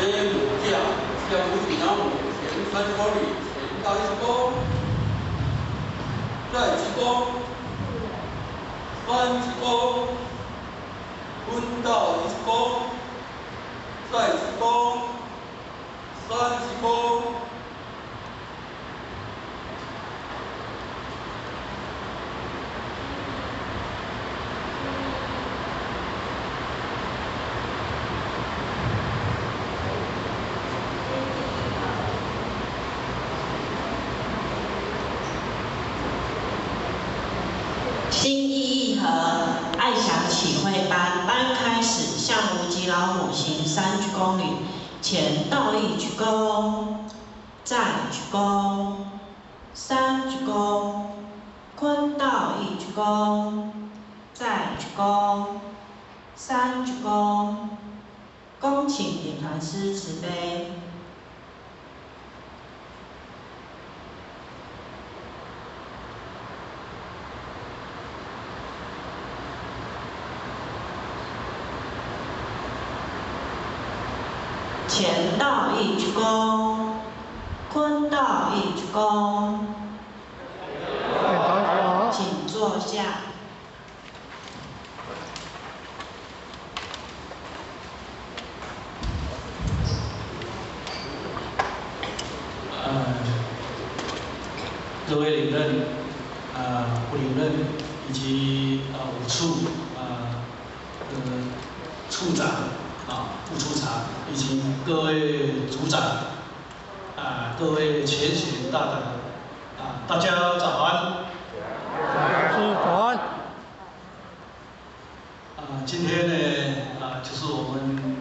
爹母教，向五祖老母前30公里，前道一鞠躬，再鞠躬，三鞠躬，坤道一鞠躬，再鞠躬，三鞠躬。心意意和爱想启慧班班开始，向无极老母行三鞠躬礼，前倒立鞠躬，再鞠躬，三鞠躬，坤道一鞠躬，再鞠躬，三鞠躬，恭请点传师慈悲。前道一鞠躬，坤道一鞠躬，请坐下。各位领任、副领任以及五处的处长，副处长以及各位组长，各位前贤大德，大家早安。早安。今天呢，就是我们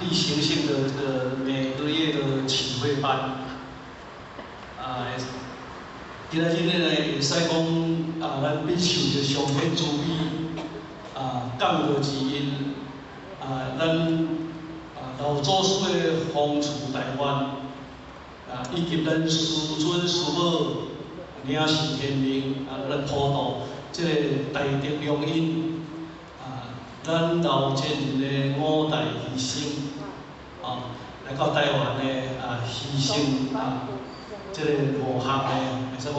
例行性的这个每个月的启慧班。今仔日呢，会使讲咱必受着上天慈悲，感果之恩。咱老祖师的宏慈大愿，以及咱师尊师母领受天命，来普度这个大德良因，咱老前人的五代牺牲，来到台湾的牺牲这个五项呢，会使讲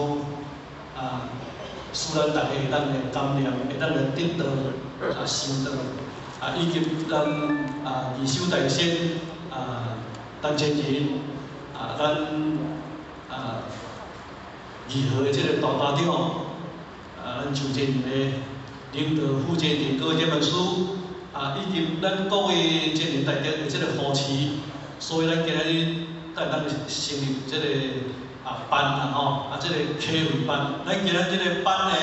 使咱大家会当来感念，会当来得道修道。以及咱二修大仙陈前人咱二号的这个大家长咱周前人的领导负责人各位这本书以及咱各位前人大德的这个护持，所以咱今日才会当成立这个班啦吼，这个启慧班，咱今日这个班呢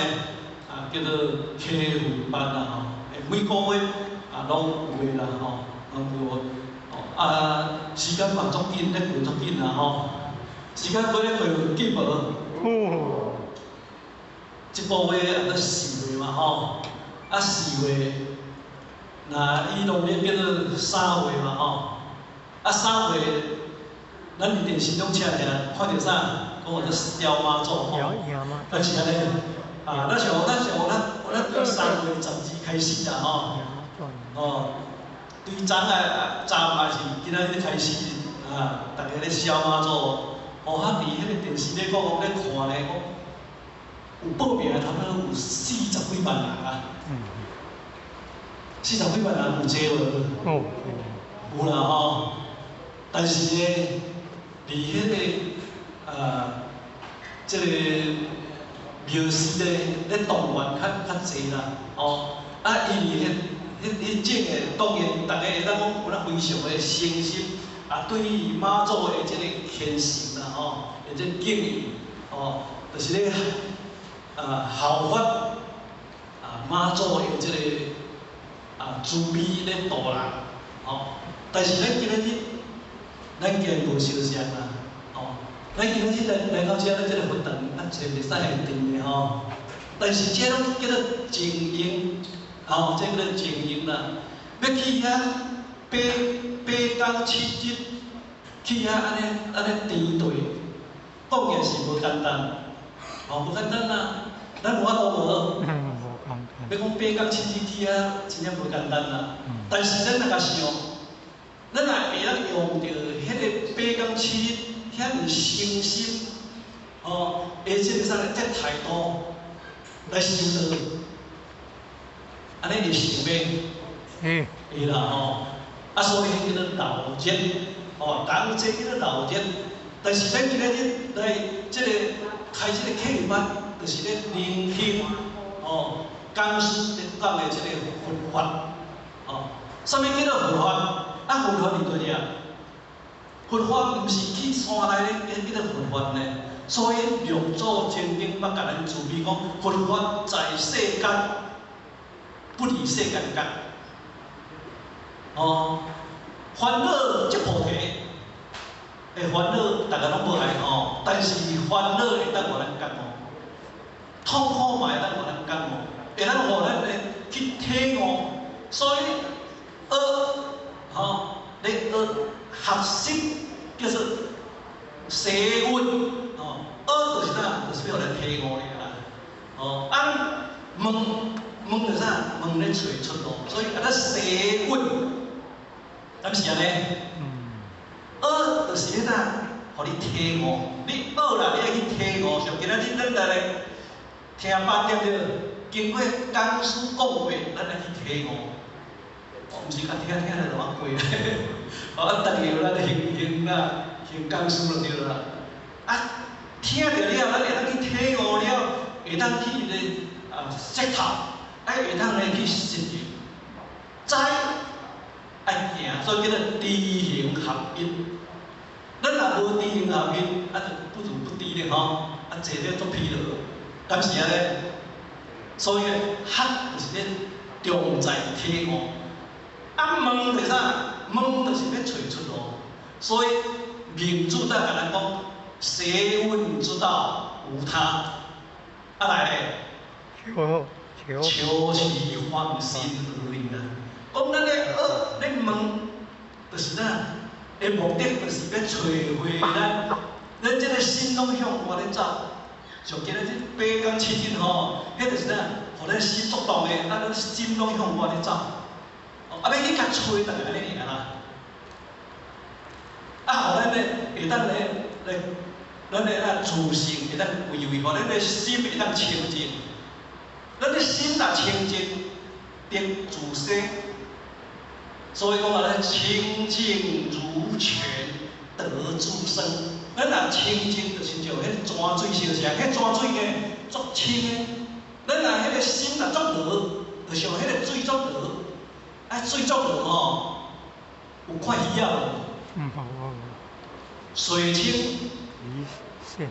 叫做启慧班啦吼，每个月拢有的啦吼，拢有的。时间嘛足紧，咧过足紧啦吼。时间过咧过有紧无？这个月也阁4月嘛吼，4月，若以农历叫做3月嘛吼，3月，咱伫电视中车尔看著啥？讲有做雕妈祖吼，但是按呢，咱像咱对3月12开始啦吼。对昨啊，昨嘛是今仔日开始大家咧烧妈祖，伫彼个电视咧讲，咧看咧，讲有报名的差不多有40几万人啊。40几万人有济无？有啦吼，但是呢，伫彼个这个庙司咧咧动员较济啦，伊伫彼种的，当然大家会当讲有咱非常的诚心，对于妈祖的这个虔诚啦吼，的这个敬意，就是咧效法妈祖的这个慈悲咧度人，但是咱今仔日，咱今日无相像啦，咱今仔日来到遮咧这个佛堂，坐袂使会定的吼，但是这拢叫做精英。这叫做精英啦，欲去遐8工7日，去遐按呢按呢填地，讲起来是无简单，无简单啦，咱有法度无？欲讲8工7日去遐，真正无简单啦。但是咱若共想，咱若會當用著彼個八工七日遐爾誠心，吼，的這個啥呢？這個態度來修道，按呢會成袂？會。會啦吼。啊，所以叫做鬧熱，吼，講這叫做鬧熱。但是咱今仔日來這個開這個啟慧班，就是咧聆聽，吼，講師咧講的這個佛法，吼，啥物叫做佛法？啊，佛法佇佗遮？佛法毋是去山內咧，彼叫做佛法呢。所以六祖曾經捌共咱慈悲講，佛法在世間，不離世間覺。哦，煩惱即菩提，欸，煩惱逐个攏無愛吼，但是煩惱會當予咱覺悟，痛苦嘛會當予咱覺悟，會當予咱咧去體悟。所以學，吼，咧學學習叫做學問，吼，學就是啥？就是欲予咱體悟爾啦。吼，啊，問問就是啥？問咧揣出路，所以啊，咱學問，敢是按呢？學就是彼啥，予你體悟。你學啦，你愛去體悟。像今仔日咱來來聽8點對，經過講師講過，咱愛去體悟。哦，毋是較聽聽就怎過。哦，啊，逐个咱行行啦，行講師就對啦。啊，聽著了，咱會當去體悟了，會當去咧啊釋透，啊會當咧去實行。知愛行，所以叫做知行合一。咱若無知行合一，啊就不如不知咧吼，啊坐咧足疲勞，敢是按呢？所以學就是咧重在體悟。啊問就是啥？問就是欲揣出路。所以明主在共咱講，學問之道無他。啊來咧，求求求其芳心而已啦。講咱咧學咧問，就是啥？的目的就是欲揣回咱，咱這個心攏向外咧走。像今仔日八工七日吼，彼就是啥？予咱心足動的，啊，咱心攏向外咧走。啊，欲去共揣，就是按呢爾啦。啊，予咱咧會當咧來，咱的啊自性會當歸位，予咱的心會當清淨。咱的心若清淨，得自生。所以講啊，咱清淨如泉得自生。咱若清淨，就親像彼泉水相像，彼泉水呢足清的。咱若彼個心若足濁，就像彼個水足濁。啊，水足濁吼，有看魚仔無？無。水清，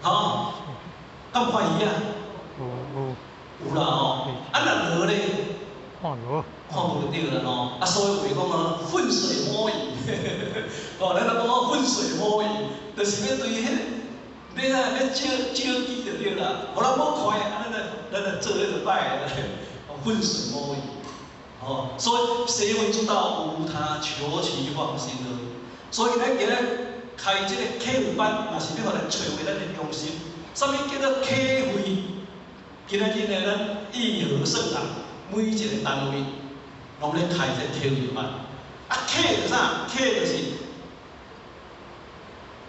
吼，敢有看魚仔？有有。有啦吼，啊若濁咧？看無。看無著啦吼，啊所以話講啊，渾水摸魚，哦，咱若講啊渾水摸魚，就是欲對彼個，欲啊欲照照機就對啦，予咱無看的，啊咱來咱來做彼個歹的，渾水摸魚，吼，所以學問之道無他，求其芳心而已。所以咱今日開這個啟慧班，嘛是欲予咱揣回咱的良心。啥物叫做啟慧？今仔日呢，咱義和聖堂每一個單位攏咧開這個啟慧班。啊，啟就是啥？啟就是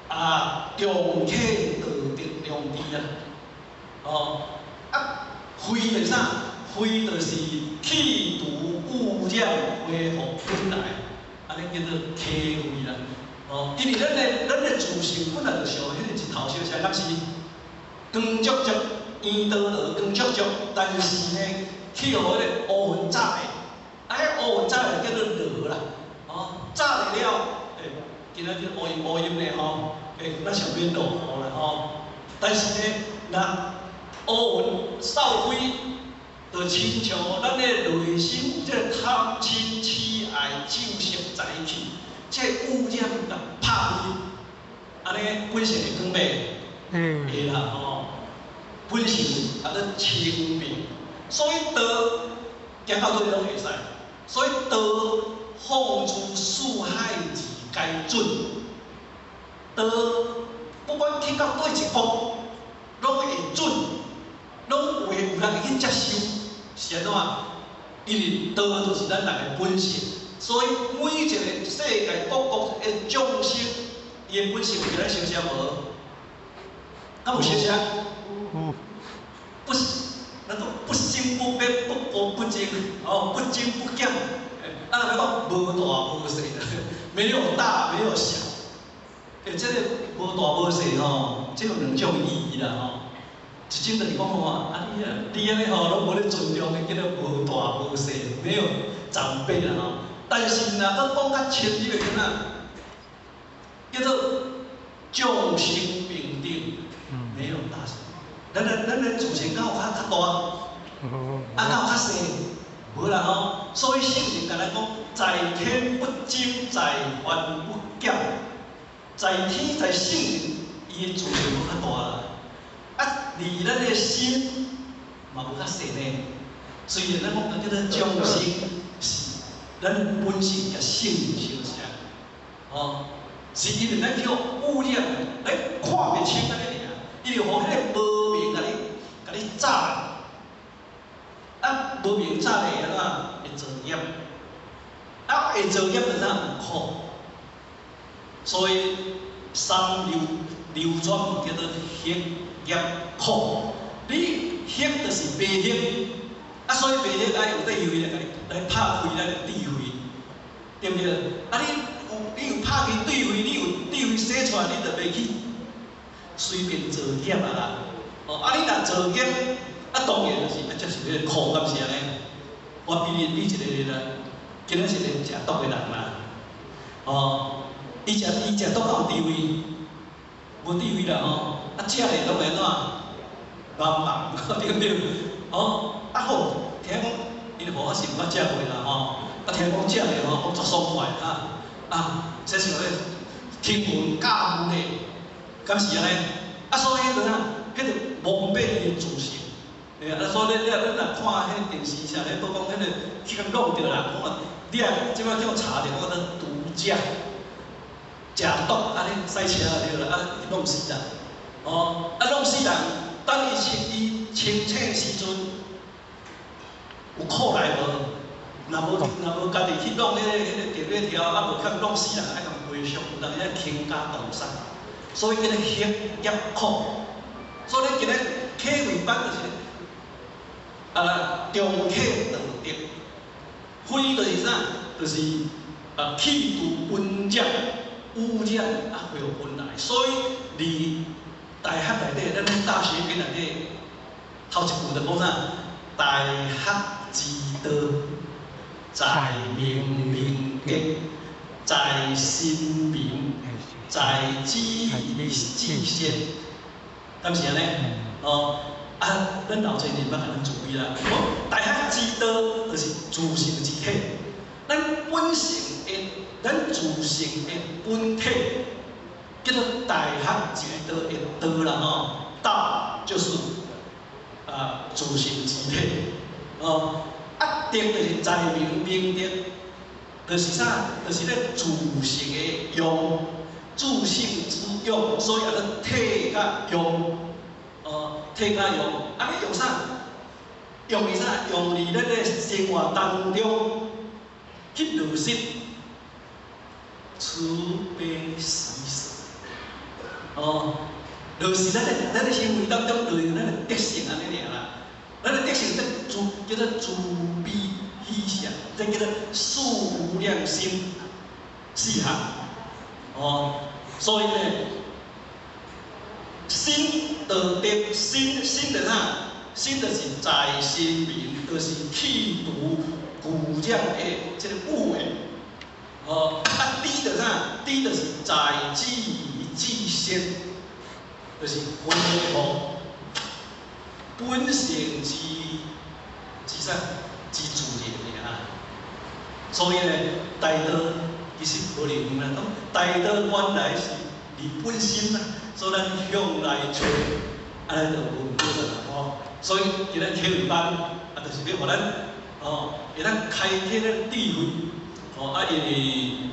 啊，重啟道德良知啊。哦，啊，慧就是啥？慧就是去除污染，恢復本來，按呢叫做啟慧啦。哦，因為咱的自性本來就像彼個日頭相像，敢是光灼灼，圓刀刀光灼灼，但是呢，去予彼個烏雲罩的，啊，彼烏雲罩的叫做濁啦。哦，罩了了，欸，今仔日烏陰烏陰的吼，欸，咱上免落雨啦吼。但是呢，若烏雲掃開，就親像咱的內心有這個貪嗔癡愛酒色財氣，這個污染共拍開，按呢本性會光袂？會啦吼，本性啊咧清明，所以道行到佗攏會使，所以道放諸四海而皆準，道不管去到佗一國，攏會準，攏會有人會去接受，是按怎？因為道就是咱人的本性，所以每一個世界各國的眾生，伊的本性有咱相像無？敢有相像？有。不，咱講不生不滅，不垢不淨，哦，不增不減。啊，咱講無大無細，沒有大沒有小。欸，這個無大無細吼，這有兩種意義啦吼。一種就是講吼，啊你啊，你按呢吼，攏無咧尊重的，叫做無大無細，沒有長輩啦吼。但是若閣講較深入的，怎啊？叫做眾生平等，沒有大小。咱的自性敢有較較大？啊，敢有較細？無啦吼。所以聖人共咱講，在天不增，在凡不減。在天在聖人，伊的自性無較大啦。啊，離咱的心嘛無較細呢。雖然咱講叫做眾生是咱本性佮聖人相像，哦，是因為咱去污染，咱看袂清按呢爾，伊就予彼个無明共你罩，啊，無明罩會按怎？會造業，啊，會造業就啥？有苦。所以三流流轉叫做惑業苦。你惑就是迷惑，啊，所以迷惑愛用智慧來共你來拍開咱的智慧，對毋對？啊，你有拍開智慧，你有智慧洗出來，你就袂去隨便造業啊啦。哦，啊，你若造業，啊，當然就是啊，接受彼個苦，敢是按呢？我比你比一個例啦，今仔是一個食毒的人啦，哦，伊食毒敢有智慧？無智慧啦吼，啊，食咧攏會按怎？茫茫，對毋對？哦，啊好，聽講，因為無我是毋捌食過啦吼，啊聽講食咧吼，講足爽快啊，啊，這是啥物？聽聞教悟咧，敢是按呢？啊，所以彼個啥？彼個蒙蔽伊的自性。對啊，所以你若看彼個電視啥咧，閣講彼個去共弄著人，講啊，你啊，這擺叫查著講做毒駕，食毒按呢駛車對啦，啊弄死人，哦，啊弄死人，等伊清醒時陣，有苦來無？若無家己去弄彼個電火條，啊無去弄死人，愛共賠償，有當時傾家蕩產，所以叫做惑業苦。所以咱今日體會班就是啊，重啟道德，悔就是啥？就是啊，去除分染、污染啊，恢復本來。所以佇大學內底，咱咧大學篇內底，頭一句就講啥？大學之道，在明明德，在親民，在止於至善。敢是按呢？哦，啊，咱老前人捌共咱注意啦。講大學之道，就是自性之體，咱本性的，咱自性的本體，叫做大學之道的道啦吼。道就是啊，自性之體。哦，啊，德就是在明明德，就是啥？就是咧自性的用，自性之用，所以叫做體佮用。哦，體佮用，啊，你用啥？用佇啥？用佇咱的生活當中去落實慈悲喜捨。哦，落實咱的行為當中，就用咱的德性按呢爾啦。咱的德性叫慈，叫做慈悲喜捨，這叫做四無量心四行。哦，所以呢，心道德，心心就啥？心就是在心明，就是去除舊染的這個污穢。哦，啊，智就啥？智就是在止於至善，就是恢復本性之啥？之自然的啊。所以呢，大道其實無離遠啦，講大道原來是離本心啦，所以咱向內揣，按呢就無毋對啦吼。所以今日體會班啊，就是欲予咱哦，會當開啟咱智慧，哦啊，因為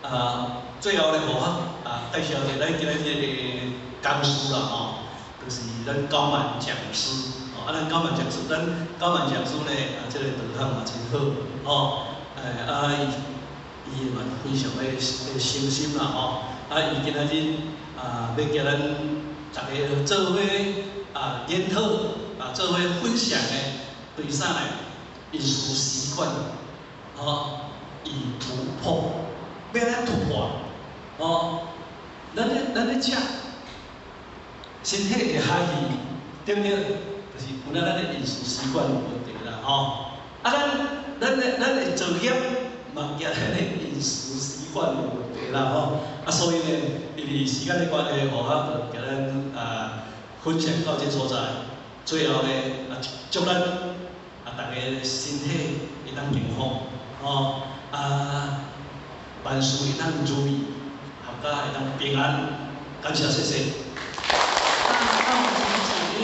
啊，最後咧，予我啊介紹一下咱今日這個講師啦吼，就是咱高滿講師，哦啊，咱高滿講師，咱高滿講師呢啊，這個道行嘛真好，哦，啊，啊，伊伊嘛非常的诚心啦吼，啊，伊今仔日啊，欲共咱逐个做伙啊研讨啊，做伙分享的，对啥呢？饮食习惯，吼，与突破，欲按怎突破？吼，咱咧食，身体会害去，对毋对？就是有影咱的饮食习惯有问题啦，吼。啊，咱的造业嘛，共咱的饮食习惯有问题啦，吼。啊，所以呢，因为时间的关系，吼，啊，就共咱啊分享到这所在。最后呢，啊，祝咱啊逐个身体会当健康，吼，啊，万事会当如意，闔家会当平安。感谢，谢谢。大众请起立。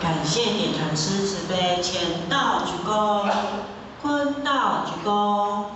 感谢点传师慈悲，虔道鞠躬，坤道鞠躬。哦。